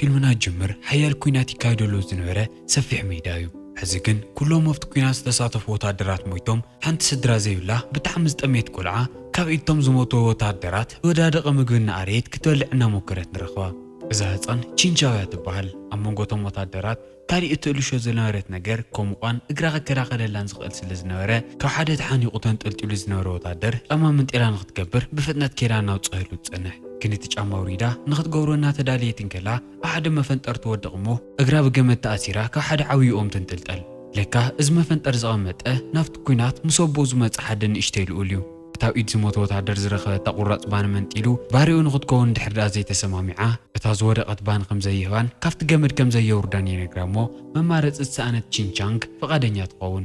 ፊልምና ጅምር ሓያል ኲናት ይካየደሉ ዝነበረ ሰፊሕ ሜዳ እዩ። ሕዚ ግን ኩሎም ኣብቲ ኲናት ዝተሳተፉ ወታደራት ሞይቶም፣ ሓንቲ ስድራ ዘይብላ ብጣዕሚ ዝጠመየት ቆልዓ ካብ ኢድቶም ዝሞቱ ወታደራት ዝወዳደቐ ምግቢ እናኣረየት ክትበልዕ እናሞከረት ንረኽባ። እዛ ህፃን ቺንቻው እያ ትበሃል። ኣብ መንጎ እቶም ወታደራት ካሊእ እትእልሾ ዝነበረት ነገር፣ ከም ምዃን እግራ ክከላኸለላን ዝኽእል ስለ ዝነበረ፣ ካብ ሓደ ተሓኒቑ ተንጠልጢሉ ዝነበረ ወታደር ጫማ መንጢላ ንኽትገብር ብፍጥነት ከይዳ እናውፀአሉ ትጸንሕ። ግን እቲ ጫማ ውሪዳ ንኽትገብሮ እናተዳለየት እንከላ፣ ኣብ ሓደ መፈንጠር ትወድቕ እሞ እግራ ብገመድ ተኣሲራ ካብ ሓደ ዓብዪ ኦም ትንጥልጠል። ለካ እዚ መፈንጠር ዝቐመጠ ናብቲ ኲናት ምስ ኣቦኡ ዝመጽእ ሓደ ንእሽተይ ልኡል እዩ። እቲ ኣብ ኢድ ዝሞተ ወታደር ዝረኸበታ ቁራጽ ባኒ መንጢሉ ባሪኡ ንኽትከውን ድሕሪ ደኣ ዘይተሰማሚዓ፣ እታ ዝወደቐት ባኒ ከም ዘይህባን ካብቲ ገመድ ከም ዘየውርዳን ይነግራ እሞ፣ መማረጺ ዝሰኣነት ቺንቻንግ ፍቓደኛ ትኸውን።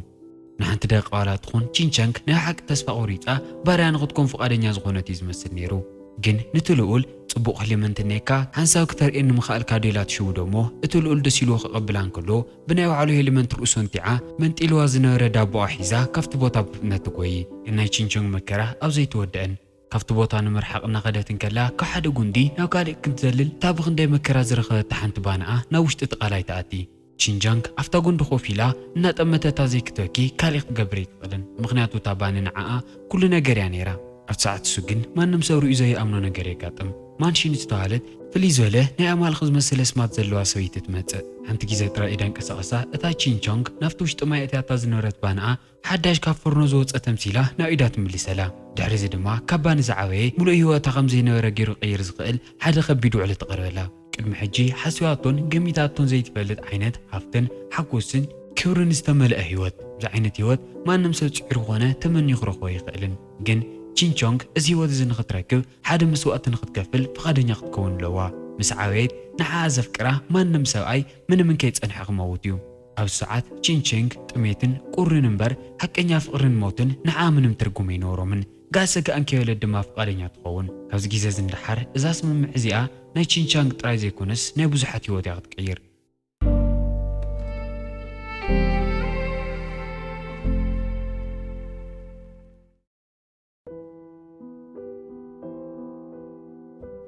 ንሓንቲ ደቂቕ ዋላ ትኹን ቺንቻንግ ናይ ሓቂ ተስፋ ቆሪጻ ባርያ ንኽትኮን ፍቓደኛ ዝኾነት እዩ ዝመስል ነይሩ። ግን ንቲ ልኡል ጽቡቕ ህልም እንትኔካ ሓንሳብ ክተርእየኒ ምኽኣልካ ዶ ኢላ ትሽውዶ እሞ፣ እቲ ልኡል ደስ ኢልዎ ክቐብላ እንከሎ፣ ብናይ ባዕሉ ሄልመንት ርእሱ እንቲዓ መንጢልዋ ዝነበረ ዳቦኣ ሒዛ ካብቲ ቦታ ብፍጥነት ትጎይ። ግን ናይ ቺንቻንግ መከራ ኣብ ዘይትወድእን። ካብቲ ቦታ ንምርሓቕ እናኸደት እንከላ፣ ካብ ሓደ ጉንዲ ናብ ካልእ ክንትዘልል እታ ብኽንደይ መከራ ዝረኸበታ ሓንቲ ባንኣ ናብ ውሽጢ እቲ ቃላይ ትኣቲ። ቺንጃንግ ኣብታ ጎንዲ ኮፍ ኢላ እናጠመተታ ዘይክትበኪ ካሊእ ክትገብር ኣይትኽእልን፣ ምኽንያቱ እታ ባኒ ንዓኣ ኩሉ ነገር እያ ነይራ። ኣብቲ ሰዓት እሱ ግን ማንም ሰብ ርእዩ ዘይኣምኖ ነገር የጋጥም። ማንሺን ዝተባህለት ፍልይ ዝበለ ናይ ኣማልኽ ዝመስል ኣስማት ዘለዋ ሰበይቲ ትመጽእ። ሓንቲ ግዜ ጥራይ ኢዳ ኣንቀሳቒሳ እታ ቺንቻንግ ናብቲ ውሽጢ ማይ ኣእትያታ ዝነበረት ባንኣ ሓዳሽ ካብ ፈርኖ ዝወጸ ተምሲላ ናብ ኢዳ ትምልሰላ። ድሕሪዚ ድማ ካብ ባኒ ዝዓበየ ምሉእ ህይወታ ከም ዘይነበረ ገይሩ ክቕይር ዝኽእል ሓደ ከቢድ ውዕል ትቐርበላ። ቅድሚ ሕጂ ሓሲባቶን ገሚታቶን ዘይትፈልጥ ዓይነት ሃፍትን ሓጎስን ክብርን ዝተመልአ ህይወት። እዚ ዓይነት ህይወት ማንም ሰብ ጽዒሩ ኮነ ተመንዩ ክረኽቦ ኣይኽእልን። ግን ቺንቾንግ እዚ ህይወት እዚ ንኽትረክብ ሓደ መስዋእቲ ንኽትከፍል ፍቓደኛ ክትከውን ኣለዋ። ምስ ዓበየት ንዓኣ ዘፍቅራ ማንም ሰብኣይ ምንም እንከይጸንሐ ክመውት እዩ። ኣብዚ ሰዓት ቺንቺንግ ጥሜትን ቁርን እምበር ሓቀኛ ፍቕርን ሞትን ንዓኣ ምንም ትርጉም ኣይነበሮምን። ጋእ ሰጋእ እንከይበለት ድማ ፍቓደኛ ትኸውን። ካብዚ ግዜ እዚ ንደሓር እዛ ስምምዕ እዚኣ ናይ ቺንቻንግ ጥራይ ዘይኮነስ ናይ ብዙሓት ህይወት እያ ክትቅይር።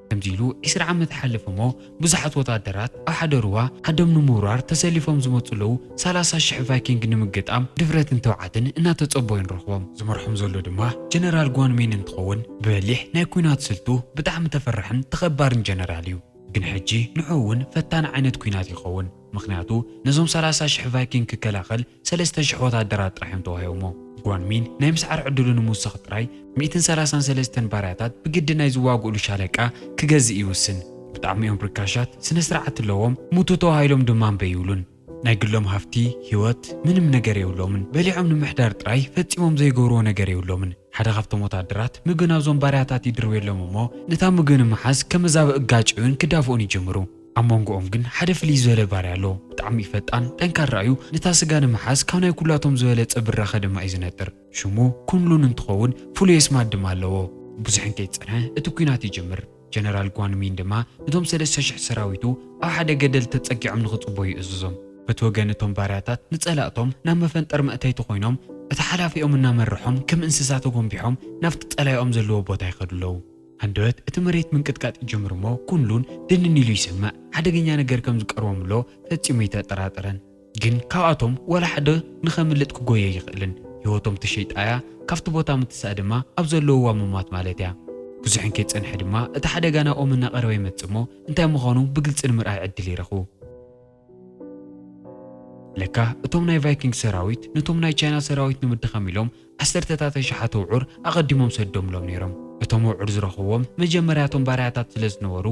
ከምዚ ኢሉ ዒስራ ዓመት ይሓልፍ እሞ፣ ብዙሓት ወታደራት ኣብ ሓደ ሩባ ዓዶም ንምውራር ተሰሊፎም ዝመጹ ኣለዉ። ሰላሳ ሽሕ ቫይኪንግ ንምግጣም ድፍረትን ትብዓትን እናተጸበዩ ንረኽቦም። ዝመርሖም ዘሎ ድማ ጀነራል ጓንሚን እንትኸውን፣ ብበሊሕ ናይ ኲናት ስልቱ ብጣዕሚ ተፈራሕን ተኸባርን ጀነራል እዩ። ግን ሕጂ ንዕኡ እውን ፈታኒ ዓይነት ኲናት ይኸውን። ምኽንያቱ ነዞም ሰላሳ ሽሕ ቫይኪንግ ክከላኸል ሰለስተ ሽሕ ወታደራት ጥራሕ እዮም ተዋሂቦሞ። ጓንሚን ናይ ምስዓር ዕድሉ ንምውሳኽ ጥራይ ሚእትን ሰላሳን ሰለስተን ባርያታት ብግዲ ናይ ዝዋግኡሉ ሻለቃ ክገዝእ ይውስን። ብጣዕሚ እዮም ርካሻት፣ ስነ ስርዓት ኣለዎም፣ ሙቱ ተዋሂሎም ድማ እምበይ ይብሉን። ናይ ግሎም ሃፍቲ፣ ህይወት፣ ምንም ነገር የብሎምን። በሊዖም ንምሕዳር ጥራይ ፈጺሞም ዘይገብርዎ ነገር የብሎምን። ሓደ ካብቶም ወታደራት ምግቢ ናብዞም ባርያታት ይድርብየሎም እሞ፣ ነታ ምግቢ ንምሓዝ ከመዛብእ እጋጭዩን ክዳፍኡን ይጅምሩ። ኣብ መንጎኦም ግን ሓደ ፍልይ ዝበለ ባርያ ኣሎ። ብጣዕሚ ፈጣን፣ ጠንካራ እዩ። ነታ ስጋ ንምሓዝ ካብ ናይ ኩላቶም ዝበለጸ ብራኸ ድማ እዩ ዝነጥር። ሽሙ ኩንሉን እንትኸውን፣ ፍሉይ ኣስማት ድማ ኣለዎ። ብዙሕ እንከይጸንሐ እቲ ኲናት ይጅምር። ጀነራል ጓንሚን ድማ ነቶም ሰለስተ ሽሕ ሰራዊቱ ኣብ ሓደ ገደል ተጸጊዖም ንኽጽበዩ ይእዝዞም። በቲ ወገን እቶም ባርያታት ንጸላእቶም ናብ መፈንጠር መእተይቲ ኮይኖም፣ እቲ ሓላፊኦም እናመርሖም ከም እንስሳ ተጎንቢሖም ናብቲ ጸላኢኦም ዘለዎ ቦታ ይኸዱ ኣለዉ። ሃንደበት እቲ መሬት ምንቅጥቃጥ ይጅምር እሞ ኩንሉን ድንን ኢሉ ይስምዕ። ሓደገኛ ነገር ከም ዝቀርቦም ኣሎ ፈጺሙ ኣይተጠራጠረን። ግን ካብኣቶም ዋላ ሓደ ንኸምልጥ ክጎየ ኣይኽእልን። ህይወቶም ተሸይጣ እያ፣ ካብቲ ቦታ ምትሳእ ድማ ኣብ ዘለውዋ ምሟት ማለት እያ። ብዙሕ እንከይጸንሐ ድማ እቲ ሓደጋ ናብኦም እናቐረበ ይመጽእ እሞ እንታይ ምዃኑ ብግልጺ ንምርኣይ ዕድል ይረኽቡ። ለካ እቶም ናይ ቫይኪንግ ሰራዊት ነቶም ናይ ቻይና ሰራዊት ንምድኻም ኢሎም ዓሰርተታት ኣሽሓት ኣውዑር ኣቐዲሞም ሰዲዶምሎም ነይሮም። እቶም ኣውዑር ዝረኸብዎም መጀመርያ እቶም ባርያታት ስለ ዝነበሩ፣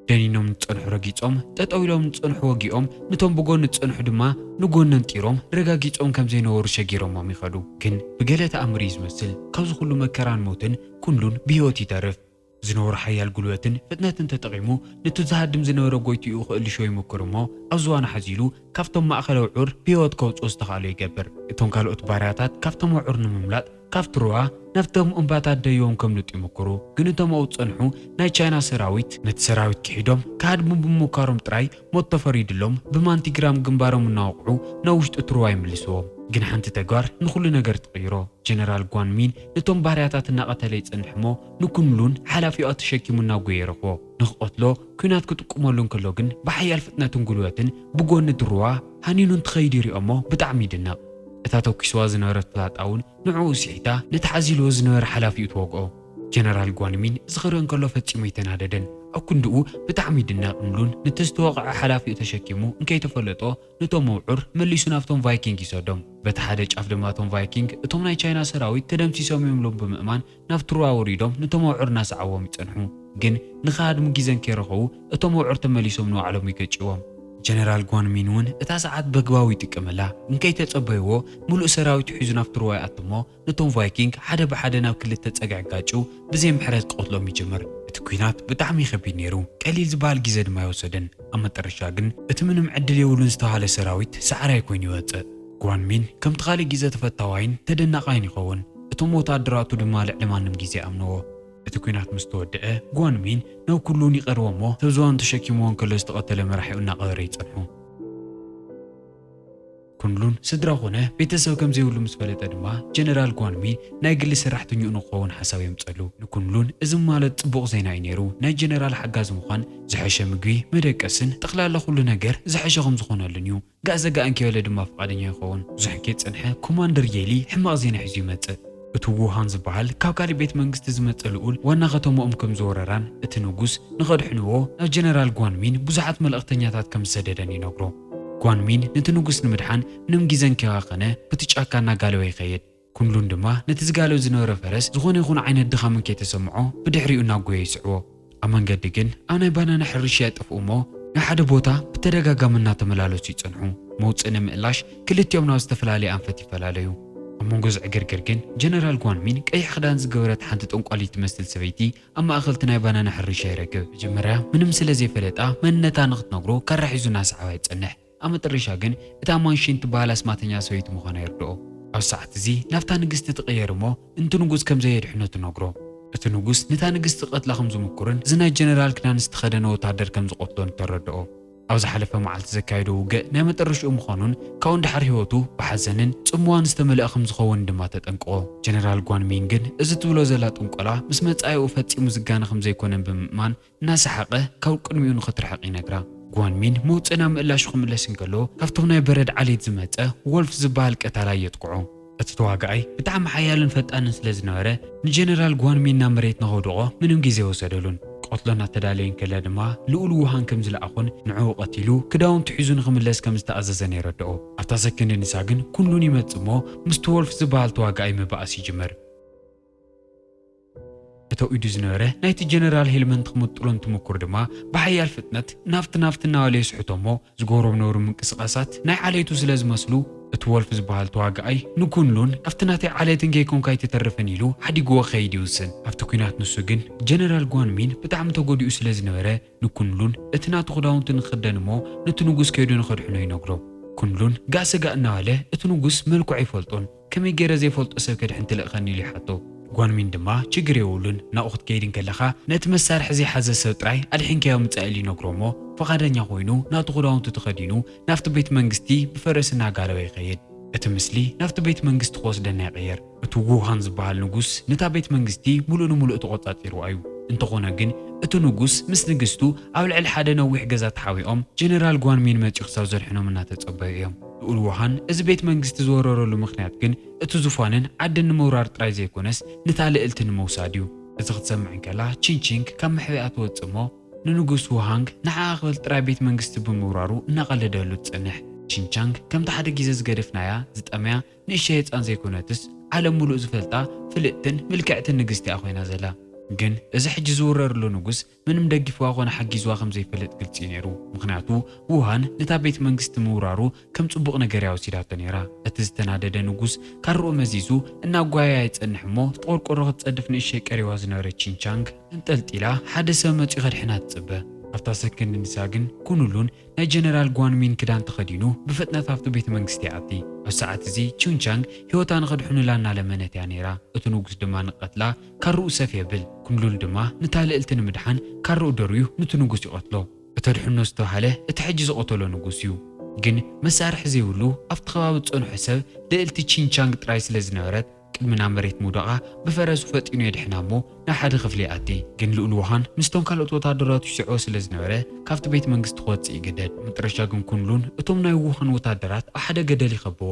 ደኒኖም ንዝጸንሑ ረጊጾም፣ ጠጠው ኢሎም ንዝጸንሑ ወጊኦም፣ ነቶም ብጎኒ ዝጸንሑ ድማ ንጎኒ ኣንጢሮም ረጋጊጾም ከም ዘይነበሩ ሸጊሮሞም ይኸዱ። ግን ብገለ ተኣምር እዩ ዝመስል፣ ካብዚ ኩሉ መከራን ሞትን ኩንሉን ብህይወት ይተርፍ። ዝነበሮ ሓያል ጉልበትን ፍጥነትን ተጠቒሙ፣ ነቲ ዝሃድም ዝነበረ ጎይትኡ ክእልሾ ይምክር እሞ፣ ኣብ ዝባኑ ሓዚሉ ካብቶም ማእከል ኣውዑር ብህይወት ከውጽኦ ዝተኻእሎ ይገብር። እቶም ካልኦት ባርያታት ካብቶም ኣውዑር ንምምላጥ ካብቲ ሩባ ናብቶም እምባታት ደይቦም ከምልጡ ይምክሩ። ግን እቶም ኣብኡ ዝጸንሑ ናይ ቻይና ሰራዊት ነቲ ሰራዊት ክሒዶም ክሃድሙ ብምምኳሮም ጥራይ ሞት ተፈሪድሎም፣ ብማንቲግራም ግንባሮም እናወቕዑ ናብ ውሽጢ እቲ ሩባ ይምልስዎም። ግን ሓንቲ ተግባር ንኹሉ ነገር ትቕይሮ። ጀነራል ጓንሚን ነቶም ባርያታት እናቐተለ ይጸንሕ እሞ፣ ንኩንሉን ሓላፊኣ ተሸኪሙ እናጎየ ይረኽቦ። ንኽቐትሎ ኲናት ክጥቁመሉ እንከሎ ግን፣ ብሓያል ፍጥነትን ጉልበትን ብጎኒ ትሩዋ ሃኒኑን ትኸይድ ይሪኦ እሞ ብጣዕሚ ይድነቕ። እታ ተኩስዋ ዝነበረት ፍላጣ እውን ንዕኡ ስሒታ፣ ነቲ ሓዚልዎ ዝነበረ ሓላፊኡ ትወግኦ። ጀነራል ጓንሚን እዚ ክርኢ እንከሎ ፈጺሙ ኣይተናደደን። ኣብ ክንድኡ ብጣዕሚ ይድነቕ እምሉን ነቲ ዝተወቕዐ ሓላፊኡ ተሸኪሙ እንከይተፈለጦ፣ ነቶም ኣውዑር መሊሱ ናብቶም ቫይኪንግ ይሰዶም። በቲ ሓደ ጫፍ ድማ እቶም ቫይኪንግ እቶም ናይ ቻይና ሰራዊት ተደምሲሶም እዮም ኢሎም ብምእማን ናብ ትሩዋ ወሪዶም ነቶም ኣውዑር እናሰዓዎም ይጸንሑ። ግን ንኸሃድሙ ግዜ እንከይረኸቡ እቶም ኣውዑር ተመሊሶም ንባዕሎም ይገጭዎም። ጀነራል ጓንሚን እውን እታ ሰዓት በግባቡ ይጥቀመላ። እንከይተጸበይዎ ምሉእ ሰራዊቱ ሒዙ ናብ ትሩዋ ይኣቱ እሞ ነቶም ቫይኪንግ ሓደ ብሓደ ናብ ክልተ ጸግዒ ኣጋጭው ብዘይ ምሕረት ክቐትሎም ይጅምር። እቲ ኲናት ብጣዕሚ ከቢድ ነይሩ። ቀሊል ዝበሃል ግዜ ድማ ኣይወሰደን። ኣብ መጠረሻ ግን እቲ ምንም ዕድል የብሉን ዝተባህለ ሰራዊት ሰዓራይ ኮይኑ ይወጽእ። ጓንሚን ከምቲ ካልእ ግዜ ተፈታዋይን ተደናቓይን ይኸውን። እቶም ወተሃደራቱ ድማ ልዕሊ ማንም ግዜ ኣምንዎ። እቲ ኲናት ምስ ተወድአ፣ ጓንሚን ናብ ኩሉን ይቐርቦ እሞ፣ ሰብ ዝባኑ ተሸኪምዎ እንከሎ ዝተቐተለ መራሒኡ እናቐበረ ይጸንሑ። ኩንሉን ስድራ ኮነ ቤተሰብ ከም ዘይብሉ ምስ ፈለጠ ድማ፣ ጀነራል ጓንሚን ናይ ግሊ ሰራሕተኛኡ ንክኸውን ሓሳብ የምጸሉ። ንኩንሉን እዚ ማለት ጽቡቕ ዜና እዩ ነይሩ። ናይ ጀነራል ሓጋዚ ምዃን፣ ዝሐሸ ምግቢ፣ መደቀስን ጠቕላላ ኩሉ ነገር ዝሐሸ ከም ዝኾነሉን እዩ። ጋእ ዘጋእ እንከይበለ ድማ ፍቓደኛ ይኸውን። ብዙሕ እንከይጸንሐ፣ ኮማንደር ዬሊ ሕማቕ ዜና ሒዙ ይመጽእ። እቲ ዉሃን ዝበሃል ካብ ካልእ ቤት መንግስቲ ዝመጸ ልኡል ዋና ከተማኦም ከም ዝወረራን እቲ ንጉስ ንኸድሕንዎ ናብ ጀነራል ጓንሚን ብዙሓት መልእኽተኛታት ከም ዝሰደደን ይነግሮ። ጓንሚን ነቲ ንጉስ ንምድሓን ምንም ግዜ እንከይባኸነ በቲ ጫካ እናጋለበ ይኸይድ። ኩንሉን ድማ ነቲ ዝጋልብ ዝነበረ ፈረስ ዝኾነ ይኹን ዓይነት ድኻም እንከይተሰምዖ ብድሕሪኡ እናጎየ ይስዕቦ። ኣብ መንገዲ ግን ኣብ ናይ ባናና ሕርሻ ይጠፍኡ እሞ ናብ ሓደ ቦታ ብተደጋጋሚ እናተመላለሱ ይጸንሑ። መውጽእ ንምእላሽ ክልቲኦም ናብ ዝተፈላለየ ኣንፈት ይፈላለዩ። ኣብ መንጎ እዚ ዕግርግር ግን ጀነራል ጓንሚን ቀይሕ ክዳን ዝገበረት ሓንቲ ጠንቋሊት ትመስል ሰበይቲ ኣብ ማእከል እቲ ናይ ባናና ሕርሻ ይረክብ። መጀመርያ ምንም ስለ ዘይፈለጣ መንነታ ንኽትነግሮ ካራ ሒዙ እናሰዓባ ይጸንሕ። ኣብ መጠረሻ ግን እታ ማንሺን ትበሃል ኣስማተኛ ሰበይቲ ምዃና ይርድኦ። ኣብ ሰዓት እዚ ናብታ ንግስቲ ትቕየር እሞ፣ ነቲ ንጉስ ከም ዘየድሕኖ ትነግሮ። እቲ ንጉስ ነታ ንግስቲ ክቐትላ ከም ዝምኩርን እዚ ናይ ጀነራል ክዳን ዝተኸደነ ወታደር ከም ዝቐትሎን ተረድኦ። ኣብ ዝሓለፈ መዓልቲ ዘካየዶ ውግእ ናይ መጠረሽኡ ምዃኑን ካብኡ ንድሓር ህይወቱ ብሓዘንን ጽምዋን ዝተመልአ ከም ዝኸውን ድማ ተጠንቅቖ። ጀነራል ጓንሚን ግን እዚ ትብሎ ዘላ ጥንቆላ ምስ መጻኢኡ ፈጺሙ ዝጋነ ከም ዘይኮነን ብምእማን እናሰሓቐ ካብ ቅድሚኡ ንኽትርሕቕ ይነግራ። ጓንሚን መውጽእ ናብ ምእላሹ ክምለስ እንከሎ፣ ካብቶም ናይ በረድ ዓሌት ዝመጸ ወልፍ ዝበሃል ቀታላይ የጥቅዖ። እቲ ተዋጋኣይ ብጣዕሚ ሓያልን ፈጣንን ስለ ዝነበረ፣ ንጀነራል ጓንሚን ናብ መሬት ንኸውድቖ ምንም ግዜ ወሰደሉን። ክቐትሎ እናተዳለየ እንከሎ ድማ፣ ልኡል ውሃን ከም ዝለኣኹን ንዕኡ ቀቲሉ ክዳውንቱ ሒዙ ንኽምለስ ከም ዝተኣዘዘን የረድኦ። ኣብታ ሰከንድ ንሳ ግን ኩንሉን ይመጽእ እሞ፣ ምስቲ ወልፍ ዝበሃል ተዋጋኣይ ምብኣስ ይጅምር። እተው ኢዱ ዝነበረ ናይቲ ጀነራል ሄልመንት ክምጥሎ እንትምኩር ድማ ብሓያል ፍጥነት ናብቲ ናብቲ እናበለ ይስሕቶ እሞ ዝገብሮም ነበሩ ምንቅስቓሳት ናይ ዓሌቱ ስለ ዝመስሉ እቲ ወልፍ ዝበሃል ተዋጋኣይ ንኩንሉን ኣብቲ ናተይ ዓሌት እንከይኮንካ ኣይትተርፍን ኢሉ ሓዲግዎ ክኸይድ ይውስን። ኣብቲ ኲናት ንሱ ግን ጀነራል ጓንሚን ብጣዕሚ ተጎዲኡ ስለ ዝነበረ ንኩንሉን እቲ ናቱ ክዳውንቲ ንክኽደን እሞ ነቲ ንጉስ ከይዱ ንኸድሕኖ ይነግሮ። ኩንሉን ጋእ ሰጋእ እናበለ እቲ ንጉስ መልክዑ ኣይፈልጦን። ከመይ ገይረ ዘይፈልጦ ሰብ ከድሕን ትልእኸኒ ኢሉ ይሓቶ። ጓንሚን ድማ ችግር የብሉን፣ ናብኡ ክትከይድ እንከለኻ ነቲ መሳርሒ ዘይሓዘ ሰብ ጥራይ ኣድሒንካዮ ምጻእ ኢሉ ይነግሮ እሞ ፈቓደኛ ኮይኑ ናቱ ክዳውንቱ ተኸዲኑ ናብቲ ቤት መንግስቲ ብፈረስ እናጋለበ ይኸይድ። እቲ ምስሊ ናብቲ ቤት መንግስቲ ክወስደና ይቕየር። እቲ ውሃን ዝበሃል ንጉስ ነታ ቤት መንግስቲ ሙሉእ ንሙሉእ ተቖጻጺርዋ እዩ። እንተኾነ ግን እቲ ንጉስ ምስ ንግስቱ ኣብ ልዕሊ ሓደ ነዊሕ ገዛ ተሓቢኦም ጀነራል ጓንሚን መጺኡ ክሳብ ዘድሕኖም እናተጸበዩ እዮም። ልኡል ውሃን እዚ ቤት መንግስቲ ዝወረረሉ ምኽንያት ግን እቲ ዙፋንን ዓድን ንምውራር ጥራይ ዘይኮነስ ነታ ልእልቲ ንምውሳድ እዩ። እዚ ክትሰምዕ እንከላ ቺንቺንግ ካብ መሕቢኣ ትወጽእ እሞ ንንጉስ ውሃንግ ንዓኣ ክብል ጥራይ ቤት መንግስቲ ብምውራሩ እናቐለደሉ ትጸንሕ። ቺንቻንግ ከምቲ ሓደ ግዜ ዝገደፍናያ ዝጠምያ ንእሽተይ ህጻን ዘይኮነትስ ዓለም ሙሉእ ዝፈልጣ ፍልጥትን ምልክዕትን ንግስቲ እያ ኮይና ዘላ። ግን እዚ ሕጂ ዝውረርሉ ንጉስ ምንም ደጊፍዋ ኮነ ሓጊዝዋ ከም ዘይፈልጥ ግልጺ እዩ ነይሩ። ምኽንያቱ ውሃን ነታ ቤት መንግስቲ ምውራሩ ከም ጽቡቕ ነገር እያ ወሲዳቶ ነይራ። እቲ ዝተናደደ ንጉስ ካርኡ መዚዙ እናጓየያ ይጸንሕ እሞ፣ እቲ ቆርቆሮ ክትጸድፍ ንእሽተይ ቀሪባ ዝነበረት ቺንቻንግ ተንጠልጢላ ሓደ ሰብ መጺኡ ከድሕና ትጽበ። ኣብታ ሰከንድ ንሳ ግን ኩኑሉን ናይ ጀነራል ጓንሚን ክዳን ተኸዲኑ ብፍጥነት ኣብቲ ቤት መንግስቲ ይኣቲ። ኣብ ሰዓት እዚ ቺንቻንግ ህይወታ ንኸድሕኑላ እናለመነት እያ ነይራ። እቲ ንጉስ ድማ ንቐትላ ካርኡ ሰፍ የብል። ኩኑሉን ድማ ነታ ልእልቲ ንምድሓን ካርኡ ደርብዩ ነቲ ንጉስ ይቐትሎ። እተድሕኖ ዝተባህለ እቲ ሕጂ ዝቐተሎ ንጉስ እዩ። ግን መሳርሒ ዘይብሉ ኣብቲ ከባቢ ዝጸንሖ ሰብ ልእልቲ ቺንቻንግ ጥራይ ስለ ዝነበረት፣ ቅድሚ ናብ መሬት ምውዳቓ ብፈረሱ ፈጢኑ የድሕና እሞ ናብ ሓደ ክፍሊ ይኣቲ። ግን ልኡል ውሃን ምስቶም ካልኦት ወታደራቱ ይስዕቦ ስለ ዝነበረ፣ ካብቲ ቤት መንግስቲ ክወጽእ ይግደድ። መጨረሻ ግን ኩንሉን እቶም ናይ ውሃን ወታደራት ኣብ ሓደ ገደል ይኸብዎ።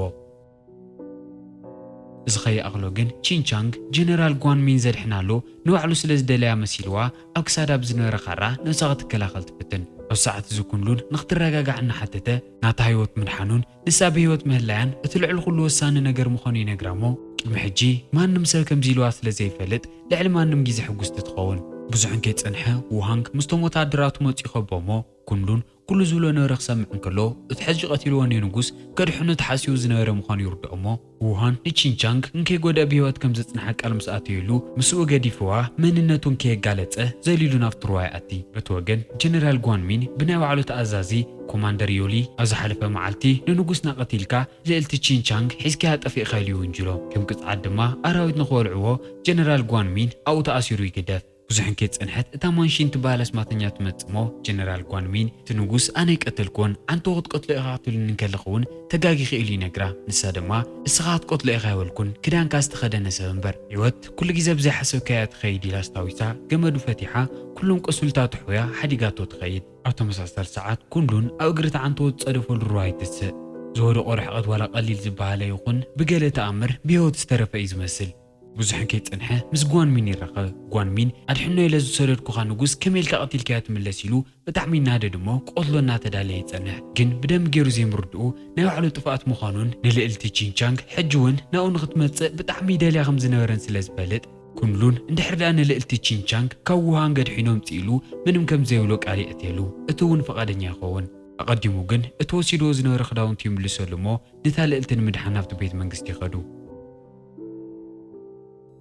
እዚ ከይኣኽሎ ግን ቺንቻንግ ጀነራል ጓንሚን ዘድሕናሉ ንባዕሉ ስለ ዝደለያ መሲልዋ ኣብ ክሳዳ ብዝነበረ ካራ ነብሳ ክትከላኸል ትፍትን። ኣብ ሰዓት እዚ ኩንሉን ንክትረጋጋዕ እናሓተተ ናታ ህይወት ምድሓኑን ንሳ ብህይወት ምህላያን እቲ ልዕሊ ኩሉ ወሳኒ ነገር ምዃኑ ይነግራ እሞ ቅድሚ ሕጂ ማንም ሰብ ከምዚ ኢልዋ ስለ ዘይፈልጥ ልዕሊ ማንም ግዜ ሕጉስቲ ትኸውን። ብዙሕ እንከይጸንሐ ውሃንግ ምስቶም ወታደራቱ መጺኡ ይኸቦ እሞ ኩንሉን ኩሉ ዝብሎ ነበረ ክሰምዕ እንከሎ እቲ ሕጂ ቀቲልዎ ንንጉስ ከድሕኑ ተሓሲቡ ዝነበረ ምዃኑ ይርድኦ እሞ ውሃን ንቺንቻንግ እንከይጎድኣ ብህይወት ከም ዘጽንሓ ቃል ምስ ኣተየሉ ምስኡ ገዲፍዋ መንነቱ እንከየጋለጸ ዘሊሉ ናብቲ ሩባ ይኣቲ። በቲ ወገን ጀነራል ጓንሚን ብናይ ባዕሉ ተኣዛዚ ኮማንደር ዮሊ ኣብ ዝሓለፈ መዓልቲ ንንጉስና ቀቲልካ ልእልቲ ቺንቻንግ ሒዝካያ ጠፊእካ ኢሉ ይውንጅሎ። ከም ቅጽዓት ድማ ኣራዊት ንኽበልዕዎ ጀነራል ጓንሚን ኣብኡ ተኣሲሩ ይግደፍ። ብዙሕ እንከይጸንሐት እታ ማንሺን ትበሃል ኣስማተኛ ትመጽእ እሞ ጀነራል ጓንሚን እቲ ንጉስ ኣነ ኣይቀተልኩዎን ዓንቶ ክትቀትሎ ኢኻ ክትብልኒ እንከለኹ እውን ተጋጊኺ ኢሉ ይነግራ። ንሳ ድማ እስኻ ክትቀትሎ ኢኻ ኣይበልኩን ክዳንካ ዝተኸደነ ሰብ እምበር። ህይወት ኩሉ ግዜ ብዘይሓሰብካያ ትኸይድ ኢላ ኣስታዊሳ ገመዱ ፈቲሓ ኩሎም ቅሱልታቱ ሕውያ ሓዲጋቶ ትኸይድ። ኣብ ተመሳሳሊ ሰዓት ኩንሉን ኣብ እግሪ እቲ ዓንቶ ዝጸደፈሉ ሩባ ይትስእ። ዝወደቖ ርሕቐት ዋላ ቀሊል ዝበሃለ ይኹን ብገለ ተኣምር ብህይወት ዝተረፈ እዩ ዝመስል። ብዙሕ ከይጸንሐ ምስ ጓንሚን ይራኸብ። ጓንሚን ኣድሕኖ ኢለ ዝሰደድኩኻ ንጉስ ከመይ ኢልካ ቀቲልካዮ ትምለስ ኢሉ ብጣዕሚ ይናደድ እሞ ክቐትሎ እናተዳለየ ይጸንሕ። ግን ብደንቢ ገይሩ ዘይምርድኡ ናይ ባዕሉ ጥፍኣት ምዃኑን ንልእልቲ ቺንቻንግ ሕጂ እውን ናብኡ ንክትመጽእ ብጣዕሚ ይደልያ ከም ዝነበረን ስለ ዝፈልጥ ኩንሉን እንድሕር ደኣ ንልእልቲ ቺንቻንግ ካብ ውሃን ገድሒኖም ጽኢሉ ምንም ከም ዘይብሎ ቃል የእትየሉ። እቲ እውን ፍቓደኛ ይኸውን። ኣቐዲሙ ግን እቲ ወሲድዎ ዝነበረ ክዳውንቲ ይምልሰሉ እሞ ነታ ልእልቲ ንምድሓን ናብቲ ቤት መንግስቲ ይኸዱ።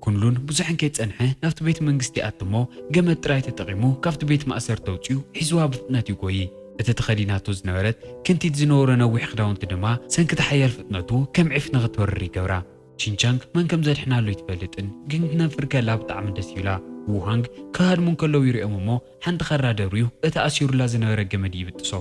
ኩንሉን ብዙሕ እንከይጸንሐ ናብቲ ቤት መንግስቲ ይኣቲ እሞ ገመድ ጥራይ ተጠቒሙ ካብቲ ቤት ማእሰርቲ ኣውጺኡ ሒዝዋ ብፍጥነት ይጎዪ። እቲ ተኸዲናቶ ዝነበረት ክንቲት ዝነበሮ ነዊሕ ክዳውንቲ ድማ ሰንክቲ ሓያል ፍጥነቱ ከም ዒፍ ንኽትበርር ይገብራ። ቺንቻንግ መን ከም ዘድሕናሉ ኣይትፈልጥን፣ ግን ክትነፍር ከላ ብጣዕሚ ደስ ይብላ። ውሃንግ ክሃድሙ እንከለዉ ይሪኦም እሞ ሓንቲ ካራ ደብርዩ እቲ ኣሲሩላ ዝነበረ ገመድ ይብጥሶ።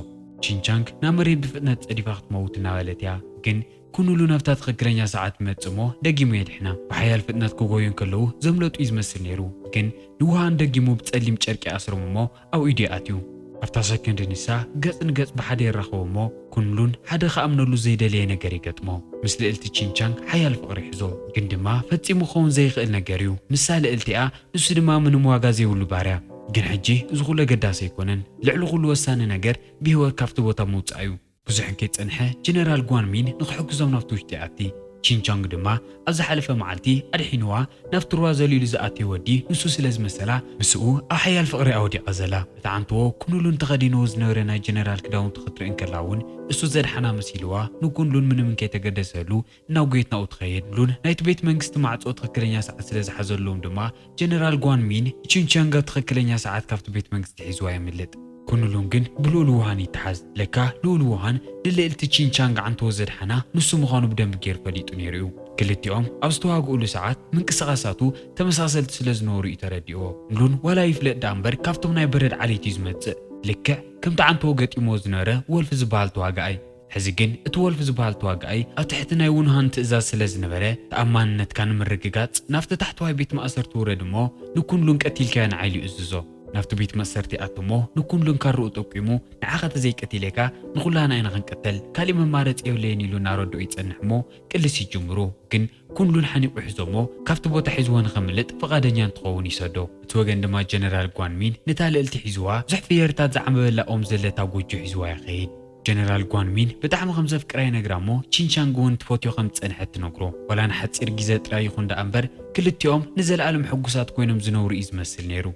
ቺንቻንግ ናብ መሬት ብፍጥነት ጸዲፋ ክትመውት እናበለት እያ፣ ግን ኩንሉን ኣብታ ትኽክለኛ ሰዓት ይመጽእ እሞ ደጊሙ የድሕና። ብሓያል ፍጥነት ክጎዩ እንከለዉ ዘምለጡ እዩ ዝመስል ነይሩ፣ ግን ንውሃን ደጊሙ ብጸሊም ጨርቂ ኣስሮም እሞ ኣብ ኢዱ ይኣትዩ። ኣብታ ሰከንድ ንሳ ገጽ ንገጽ ብሓደ ይራኸቡ እሞ ኩንሉን ሓደ ክኣምነሉ ዘይደለየ ነገር ይገጥሞ። ምስ ልእልቲ ቺንቻንግ ሓያል ፍቕሪ ይሕዞ፣ ግን ድማ ፈጺሙ ክኸውን ዘይኽእል ነገር እዩ። ንሳ ልእልቲ እያ፣ ንሱ ድማ ምንም ዋጋ ዘይብሉ ባርያ። ግን ሕጂ እዚ ኩሉ ኣገዳሲ ኣይኮነን። ልዕሊ ኩሉ ወሳኒ ነገር ብህይወት ካብቲ ቦታ ምውጻእ እዩ። ብዙሕ ከይጸንሐ ጀነራል ጓንሚን ንኽሕግዞም ናብቲ ውሽጢ ይኣቲ። ቺንቻንግ ድማ ኣብ ዝሓለፈ መዓልቲ ኣድሒንዋ ናብቲ ሩባ ዘሊሉ ዝኣተየ ወዲ ንሱ ስለ ዝመሰላ ምስኡ ኣብ ሓያል ፍቕሪ ኣወዲቓ ዘላ። እቲ ዓንትዎ ኩንሉን ተኸዲንዎ ዝነበረ ናይ ጀነራል ክዳውንቲ ክትርኢ እንከላ እውን እሱ ዘድሓና መሲልዋ ንኩንሉን ምንም እንከይተገደሰሉ እናጎየት ናብኡ ትኸይድ። ሉን ናይቲ ቤት መንግስቲ ማዕጾ ትኽክለኛ ሰዓት ስለ ዝሓዘሎም ድማ ጀነራል ጓንሚን ቺንቻንግ ኣብ ትኽክለኛ ሰዓት ካብቲ ቤት መንግስቲ ሒዝዋ የምልጥ። ኩንሉን ግን ብልኡል ውሃን ይተሓዝ። ለካ ልኡል ውሃን ንልእልቲ ቺንቻንግ ዓንትዎ ዘድሓና ንሱ ምዃኑ ብደንቢ ገይሩ ፈሊጡ ነይሩ እዩ። ክልቲኦም ኣብ ዝተዋግኡሉ ሰዓት ምንቅስቓሳቱ ተመሳሰልቲ ስለ ዝነበሩ እዩ ተረዲእዎ። ሉን ዋላ ይፍለጥ ደኣ እምበር ካብቶም ናይ በረድ ዓሌት እዩ ዝመጽእ። ልክዕ ከምቲ ዓንትዎ ገጢምዎ ዝነበረ ወልፍ ዝበሃል ተዋጋኣይ። ሕዚ ግን እቲ ወልፍ ዝበሃል ተዋጋኣይ ኣብ ትሕቲ ናይ ውንሃን ትእዛዝ ስለ ዝነበረ ተኣማንነትካ ንምርግጋጽ ናብቲ ታሕተዋይ ቤት ማእሰርቲ ውረድ እሞ ንኩንሉን ቀቲልካዮ ንዓይ ኢሉ ይእዝዞ። ናብቲ ቤት ማእሰርቲ ኣቱ እሞ ንኩንሉን ካርኡ ጠቂሙ ንዓኻ ተዘይቀቲለካ ንኹላህና ኢና ክንቅተል፣ ካሊእ መማረፂ የብለይን ኢሉ እናረድኦ ይጸንሕ እሞ ቅልስ ይጅምሩ። ግን ኩንሉን ሓኒቑ ይሕዞ እሞ ካብቲ ቦታ ሒዝዎ ንኸምልጥ ፍቓደኛ እንትኸውን ይሰዶ። እቲ ወገን ድማ ጀነራል ጓንሚን ነታ ልእልቲ ሒዝዋ ብዙሕ ፍየርታት ዝዓምበበላ ኦም ዘለታ ጎጆ ሒዝዋ ይኸይድ። ጀነራል ጓንሚን ብጣዕሚ ከም ዘፍቅራ ይነግራ እሞ ቺንቻንግ እውን ትፈትዮ ከም ዝጸንሐት ትነግሮ። ዋላ ንሓጺር ግዜ ጥራይ ይኹን ደኣ እምበር ክልቲኦም ንዘለኣለም ሕጉሳት ኮይኖም ዝነብሩ እዩ ዝመስል ነይሩ።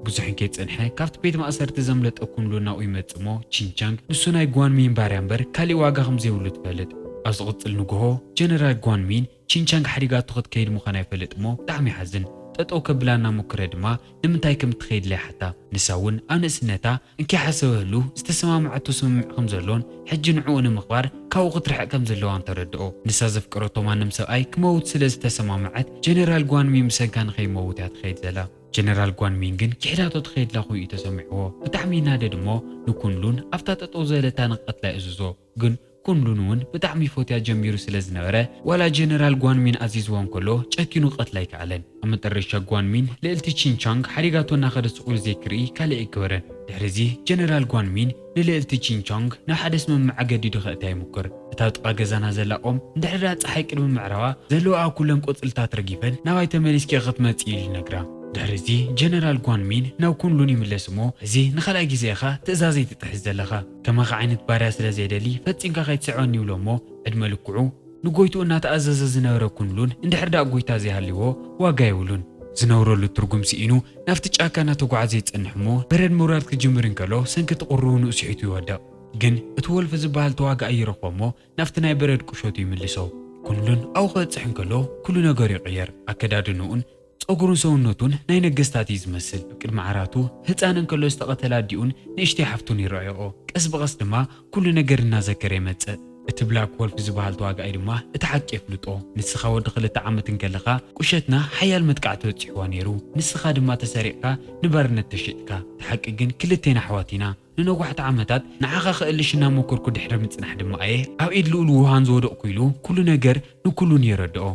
ብዙሕ ከይጸንሐ ካብቲ ቤት ማእሰርቲ ዘምለጠ ኩንሉን ናብኡ ይመጽእ እሞ ቺንቻንግ ንሱ ናይ ጓንሚን ባርያ እምበር ካሊእ ዋጋ ከም ዘይብሉ ትፈልጥ። ኣብ ዝቕጽል ንግሆ ጀነራል ጓንሚን ቺንቻንግ ሓዲጋቶ ክትከይድ ምዃና ይፈልጥ እሞ ብጣዕሚ ይሓዝን። ጠጠው ከብላ እናሞከረ ድማ ንምንታይ ከም እትኸይድላ ይሓታ። ንሳ እውን ኣብ ንእስነታ እንከይሓሰበትሉ ዝተሰማምዐቶ ስምምዕ ከም ዘሎን ሕጂ ንዕኡ ንምኽባር ካብኡ ክትርሕቕ ከም ዘለዋን ተረድኦ። ንሳ ዘፍቀረቶ ማንም ሰብኣይ ክመውት ስለ ዝተሰማምዐት ጀነራል ጓንሚን ብሰንካ ንኸይመውት እያ ትኸይድ ዘላ። ጀነራል ጓንሚን ግን ክሕዳቶ ትኸይድ ኣላ ኮይኑ እዩ ተሰሚዕዎ። ብጣዕሚ ይናደድ እሞ ንኩንሉን ኣብታ ጠጠው ዝበለታ ንክቐትላ ይእዝዞ። ግን ኩንሉን እውን ብጣዕሚ ይፈትያ ጀሚሩ ስለ ዝነበረ፣ ዋላ ጀነራል ጓንሚን ኣዚዝዋ እንከሎ ጨኪኑ ክቐትላ ኣይከኣለን። ኣብ መጠረሻ ጓንሚን ልዕልቲ ቺንቻንግ ሓዲጋቶ እናኸደ ስቕ ኢሉ ዘይክርኢ ካልእ ኣይገበረን። ድሕሪ እዚ ጀነራል ጓንሚን ንልዕልቲ ቺንቻንግ ናብ ሓደ ስምምዕ ኣገዲዱ ከእትያ ይሙክር። እታ ኣብ ጥቓ ገዛና ዘላ ኦም እንድሕር ደኣ ጸሓይ ቅድሚ ምዕራባ ዘለዋኣ ኩለን ቆጽልታት ረጊፈን ናባይ ተመሊስኪ ኢኺ ክትመጺ ኢሉ ይነግራ። ድሕሪ እዚ ጀነራል ጓንሚን ናብ ኩንሉን ይምለስ እሞ፣ እዚ ንኻልኣይ ግዜ ኢኻ ትእዛዘይ ትጥሕስ ዘለኻ። ከማኻ ዓይነት ባርያ ስለ ዘይደሊ ፈጺምካ ከይትስዕበኒ ይብሎ እሞ፣ ዕድመ ልክዑ ንጎይትኡ እናተኣዘዘ ዝነበረ ኩንሉን እንድሕር ደኣ ጎይታ ዘይሃልይዎ ዋጋ የብሉን። ዝነብረሉ ትርጉም ስኢኑ ናብቲ ጫካ እናተጓዓዘ ይጸንሕ እሞ፣ በረድ ምውራድ ክጅምር እንከሎ ሰንኪ እቲ ቁሩብ ንኡ ስሒቱ ይወድቕ። ግን እቲ ወልፊ ዝበሃል ተዋጋኣይ ይረኽቦ እሞ ናብቲ ናይ በረድ ቁሸቱ ይምልሶ። ኩንሉን ኣብኡ ክበጽሕ እንከሎ ኩሉ ነገሩ ይቕየር። ኣከዳድንኡን ጸጉሩን ሰውነቱን ናይ ነገስታት እዩ ዝመስል። ኣብ ቅድሚ ዓራቱ ህጻን እንከሎ ዝተቐተለ ኣዲኡን ንእሽተይ ሓፍቱን ይረኣይኦ። ቀስ ብቐስ ድማ ኩሉ ነገር እናዘከረ ይመጽእ። እቲ ብላክ ወልፍ ዝበሃል ተዋጋኣይ ድማ እቲ ሓቂ የፍልጦ። ንስኻ ወዲ ክልተ ዓመት እንከለኻ ቁሸትና ሓያል መጥቃዕቲ በጺሕዋ ነይሩ። ንስኻ ድማ ተሰሪቕካ ንባርነት ተሸጥካ። እቲ ሓቂ ግን ክልቴና ኣሕዋት ኢና። ንነዋሕቲ ዓመታት ንዓኻ ክእልሽ እናመኮርኩ ድሕሪ ምጽናሕ ድማ እየ ኣብ ኢድ ልኡል ውሃን ዝወደቕኩ ኢሉ ኩሉ ነገር ንኩሉን የረድኦ።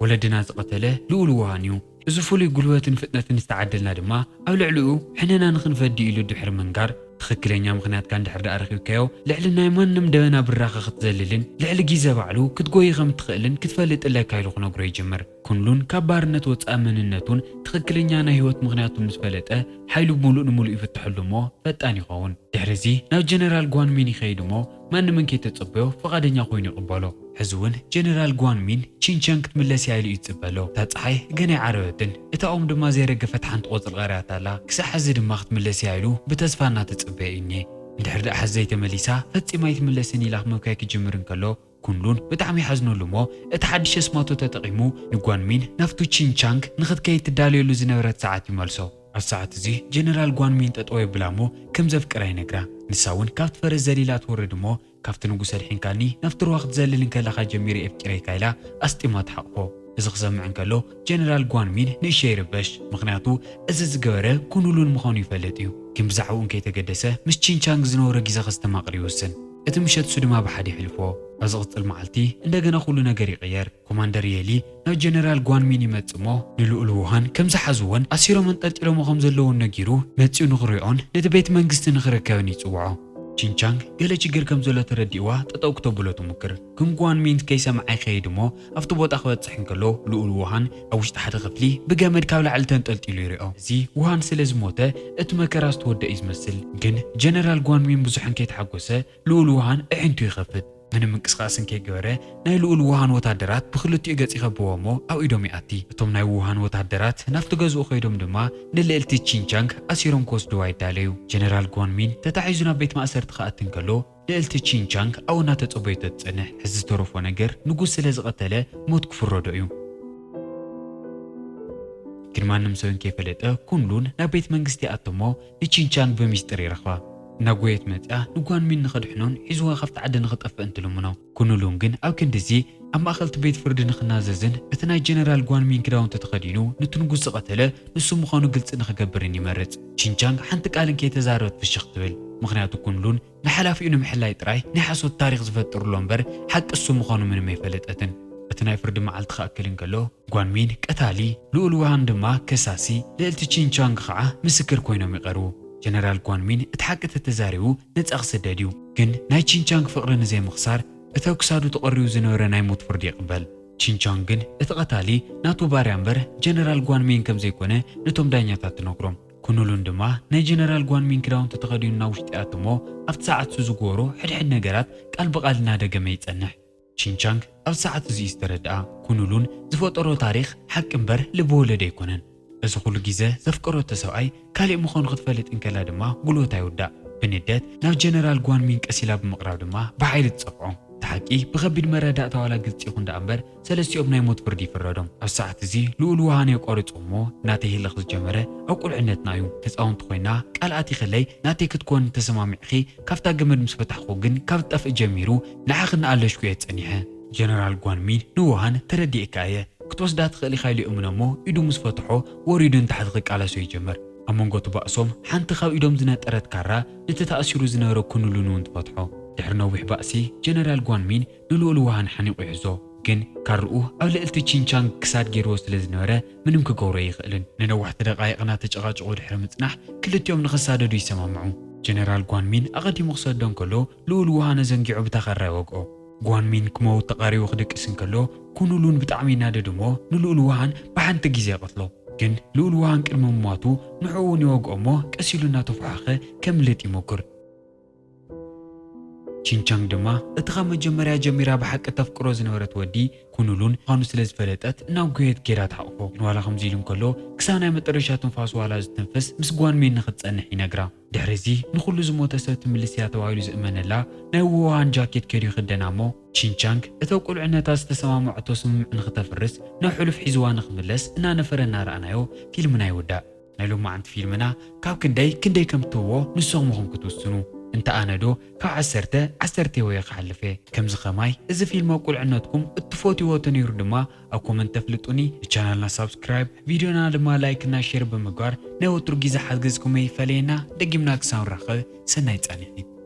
ወለድና ዝቐተለ ልኡል ውሃን እዩ። እዚ ፍሉይ ጉልበትን ፍጥነትን ዝተዓደልና ድማ ኣብ ልዕሊኡ ሕነና ንኽንፈዲ ኢሉ ድሕሪ ምንጋር፣ ትኽክለኛ ምኽንያትካ እንድሕር ደኣ ረኺብካዮ፣ ልዕሊ ናይ ማንም ደበና ብራኸ ክትዘልልን ልዕሊ ግዜ ባዕሉ ክትጎዪ ከም እትኽእልን ክትፈልጥ ኣለካ ኢሉ ክነግሮ ይጅምር። ኩንሉን ካብ ባርነት ወጻኢ መንነቱን ትኽክለኛ ናይ ህይወት ምኽንያቱን ምስ ፈለጠ፣ ሓይሉ ምሉእ ንምሉእ ይፍትሐሉ እሞ ፈጣን ይኸውን። ድሕሪ እዚ ናብ ጀነራል ጓንሚን ይኸይድ እሞ ማንም እንከይተጸበዮ ፍቓደኛ ኮይኑ ይቕበሎ። ሕዚ እውን ጀነራል ጓንሚን ቺንቻንግ ክትምለስ እያ ኢሉ እዩ ዝጽበ ኣሎ። እታ ጸሓይ ገና ኣይዓረበትን። እታ ኦም ድማ ዘይረገፈት ሓንቲ ቆጽሊ ቀሪያታ ኣላ። ክሳዕ ሕዚ ድማ ክትምለስ እያ ኢሉ ብተስፋ እናተጸበየ እዩ እኒኤ። እንድሕር ደኣ ሕዚ ዘይተመሊሳ ፈጺማ ኣይትምለስን ኢላ ክመክያ ክጅምር እንከሎ፣ ኩንሉን ብጣዕሚ ይሓዝነሉ እሞ እቲ ሓድሽ ኣስማቶ ተጠቒሙ ንጓንሚን ናብቱ ቺንቻንግ ንኽትከይድ ትዳለየሉ ዝነበረት ሰዓት ይመልሶ። ኣብ ሰዓት እዚ ጀነራል ጓንሚን ጠጠው የብላ እሞ ከም ዘፍቅራ ይነግራ። ንሳ እውን ካብቲ ፈረስ ዘሊላ ትወርድ እሞ ካብቲ ንጉስ ኣድሒንካኒ ናብቲ ሩባ ክትዘልል እንከለኻ ጀሚረ የፍቂረካ ኢላ ኣስጢማ ትሓቕፎ። እዚ ክሰምዕ እንከሎ ጀነራል ጓንሚን ንእሽተይ ይርበሽ። ምኽንያቱ እዚ ዝገበረ ኩንሉን ምዃኑ ይፈልጥ እዩ። ግን ብዛዕባኡ እንከይተገደሰ ምስ ቺንቻንግ ዝነበሮ ግዜ ከስተማቕር ይውስን። እቲ ምሸት እሱ ድማ ብሓደ የሕልፎ። ኣብ ዝቕጽል መዓልቲ እንደገና ኩሉ ነገር ይቕየር። ኮማንደር የሊ ናብ ጀነራል ጓንሚን ይመጽእ እሞ ንልኡል ውሃን ከም ዝሓዝዎን ኣሲሮም ኣንጠልጢሎሞ ከም ዘለውን ነጊሩ መጺኡ ንኽሪዖን ነቲ ቤት መንግስቲ ንኽርከብን ይጽውዖ። ቺንቻንግ ገለ ችግር ከም ዘሎ ተረዲእዋ ጠጠው ክተብሎ ትሙክር። ግን ጓንሚን ከይሰምዓ ይኸይድ እሞ ኣብቲ ቦታ ክበጽሕ እንከሎ ልኡል ውሃን ኣብ ውሽጢ ሓደ ክፍሊ ብገመድ ካብ ላዕሊ ተንጠልጢሉ ይሪኦ። እዚ ውሃን ስለ ዝሞተ እቲ መከራ ዝተወደአ እዩ ዝመስል። ግን ጀነራል ጓንሚን ብዙሕ እንከይተሓጎሰ ልኡል ውሃን ኣዒንቱ ይኸፍት። ምንም ምንቅስቓስ እንከይገበረ ናይ ልኡል ውሃን ወታደራት ብክልቲኡ ገጽ ይኸብዎ እሞ ኣብ ኢዶም ይኣቲ። እቶም ናይ ውሃን ወታደራት ናብቲ ገዝኡ ከይዶም ድማ ንልእልቲ ቺንቻንግ ኣሲሮም ክወስድዋ ይዳለዩ። ጀነራል ጓንሚን ተታሒዙ ናብ ቤት ማእሰርቲ ክኣቲ እንከሎ ልእልቲ ቺንቻንግ ኣብኡ እናተጸበየቶ ትጸንሕ። ሕዚ ዝተረፎ ነገር ንጉስ ስለ ዝቐተለ ሞት ክፍረዶ እዩ። ግን ማንም ሰብ እንከይፈለጠ ኩንሉን ናብ ቤት መንግስቲ ይኣቱ እሞ ንቺንቻንግ ብሚስጥር ይረኽባ። እናጎየት መጺኣ ንጓንሚን ንኸድሕኖን ሒዝዋ ካብቲ ዓዲ ንኽጠፍእን ትልምኖ። ኩንሉን ግን ኣብ ክንድዚ ኣብ ማእኸል እቲ ቤት ፍርዲ ንኽናዘዝን እቲ ናይ ጀነራል ጓንሚን ክዳውንቲ ተኸዲኑ ነቲ ንጉስ ዝቐተለ ንሱ ምዃኑ ግልጺ ንኽገብርን ይመርጽ። ቺንቻንግ ሓንቲ ቃል እንከይተዛረበት ፍሽኽ ትብል። ምኽንያቱ ኩንሉን ንሓላፊኡ ንምሕላይ ጥራይ ናይ ሓሶት ታሪኽ ዝፈጥርሎ እምበር ሓቂ እሱ ምዃኑ ምንም ኣይፈለጠትን። እቲ ናይ ፍርዲ መዓልቲ ክኣክል እንከሎ ጓንሚን ቀታሊ፣ ልኡል ውሃን ድማ ከሳሲ፣ ልእልቲ ቺንቻንግ ኸዓ ምስክር ኮይኖም ይቐርቡ። ጀነራል ጓንሚን እቲ ሓቂ ተተዛሪቡ ነጻ ክስደድ እዩ። ግን ናይ ቺንቻንግ ፍቕሪ ንዘይምኽሳር እቲ ኣብ ክሳዱ ተቐሪቡ ዝነበረ ናይ ሞት ፍርዲ ይቕበል። ቺንቻንግ ግን እቲ ቀታሊ ናቱ ባርያ እምበር ጀነራል ጓንሚን ከም ዘይኮነ ነቶም ዳኛታት ትነግሮም። ኩንሉን ድማ ናይ ጀነራል ጓንሚን ክዳውንቲ ተኸዲኑ ናብ ውሽጢ ይኣቱ እሞ ኣብቲ ሰዓት እሱ ዝገበሮ ሕድሕድ ነገራት ቃል ብቓል እናደገመ ይጸንሕ። ቺንቻንግ ኣብ ሰዓት እዚ እዩ ዝተረድኣ ኩንሉን ዝፈጠሮ ታሪኽ ሓቂ እምበር ልቢ ወለድ ኣይኮነን። እዚ ኩሉ ግዜ ዘፍቀረቶ ሰብኣይ ካሊእ ምዃኑ ክትፈልጥ እንከላ ድማ ጉልበታ ይውዳእ። ብንደት ናብ ጀነራል ጓንሚን ቀስ ኢላ ብምቕራብ ድማ ብሓይሊ ትጸፍዖ። እቲ ሓቂ ብኸቢድ መረዳእታ ዋላ ግልጺ ይኹን ደኣ እምበር ሰለስቲኦም ናይ ሞት ፍርዲ ይፍረዶም። ኣብ ሰዓት እዚ ልኡል ውሃን የቋርጾ እሞ ናተይ ህልኽ ዝጀመረ ኣብ ቁልዕነትና እዩ። ህጻውንቲ ኮይና ቃል ኣቲኽለይ ናተይ ክትኮን ተሰማሚዕኺ ካብታ ገመድ ምስ ፈታሕኩ ግን ካብ ዝጠፍእ ጀሚሩ ንዓኺ እናኣለሽኩ እየ ጸኒሐ። ጀነራል ጓንሚን ንውሃን ተረዲኤካ እየ። ክትወስዳ ትኽእል ኢኻ ኢሉ ይእምኖ እሞ ኢዱ ምስ ፈትሖ ወሪዱ ንታሕቲ ክቃለሶ ይጀምር። ኣብ መንጎ እቲ ባእሶም ሓንቲ ካብ ኢዶም ዝነጠረት ካራ ነቲ ተኣሲሩ ዝነበረ ኩኑሉን እውን ትፈትሖ። ድሕሪ ነዊሕ ባእሲ ጀነራል ጓንሚን ንልኡል ውሃን ሓኒቑ ይሕዞ። ግን ካርኡ ኣብ ልዕልቲ ቺንቻንግ ክሳድ ገይርዎ ስለ ዝነበረ ምንም ክገብሮ ኣይኽእልን። ንነዋሕቲ ደቃይቕ እናተጨቓጨቑ ድሕሪ ምጽናሕ ክልቲኦም ንኽሳደዱ ይሰማምዑ። ጀነራል ጓንሚን ኣቐዲሙ ክሰዶ እንከሎ ልኡል ውሃን ኣዘንጊዑ ብታ ካራ ይወግኦ። ጓንሚን ክመውት ተቓሪቡ ክድቅስ እንከሎ ኩኑሉን ብጣዕሚ ይናደድ እሞ ንልኡል ውሃን ብሓንቲ ግዜ ይቐትሎ። ግን ልኡል ውሃን ቅድሚ ምሟቱ ንዕኡ እውን ይወግኦ እሞ ቀስ ኢሉ እናተፈሓኸ ከምልጥ ይሞክር። ቺንቻንግ ድማ እቲ ካብ መጀመርያ ጀሚራ ብሓቂ ተፍቅሮ ዝነበረት ወዲ ኩኑሉን ምዃኑ ስለ ዝፈለጠት እናጎየት ጌራ ትሓቕፎ። ግን ዋላ ከምዚ ኢሉ እንከሎ ክሳብ ናይ መጠረሻ ትንፋሱ ዋላ ዝትንፍስ ምስ ጓንሚን ንኽትጸንሕ ይነግራ። ድሕሪ እዚ ንኹሉ ዝሞተ ሰብ ትምልስ እያ ተባሂሉ ዝእመነላ ናይ ውሃን ጃኬት ከይዱ ይኽደና እሞ ቺንቻንግ እቲ ኣብ ቁልዕነታ ዝተሰማምዐቶ ስምምዕ ንኽተፍርስ ናብ ሕሉፍ ሒዝዋ ንኽምለስ እናነፈረ እናረኣናዮ ፊልምና ይውዳእ። ናይ ሎማዓንቲ ፊልምና ካብ ክንደይ ክንደይ ከም ትህቦ ንስኹም ኢኹም ክትውስኑ። እንተ ኣነ ዶ ካብ ዓሰርተ ዓሰርተ ወይ ክሓልፍ እየ። ከምዚ ኸማይ እዚ ፊልም ኣብ ቁልዕነትኩም እትፈትይዎ ተነይሩ ድማ ኣብ ኮመንት ተፍልጡኒ። ንቻናልና ሳብስክራይብ፣ ቪድዮና ድማ ላይክ እና ሼር ብምግባር ናይ ወትሩ ግዜ ሓግዝኩም ይፈለየና። ደጊምና ክሳብ ንራኸብ ሰናይ ጻንሒት።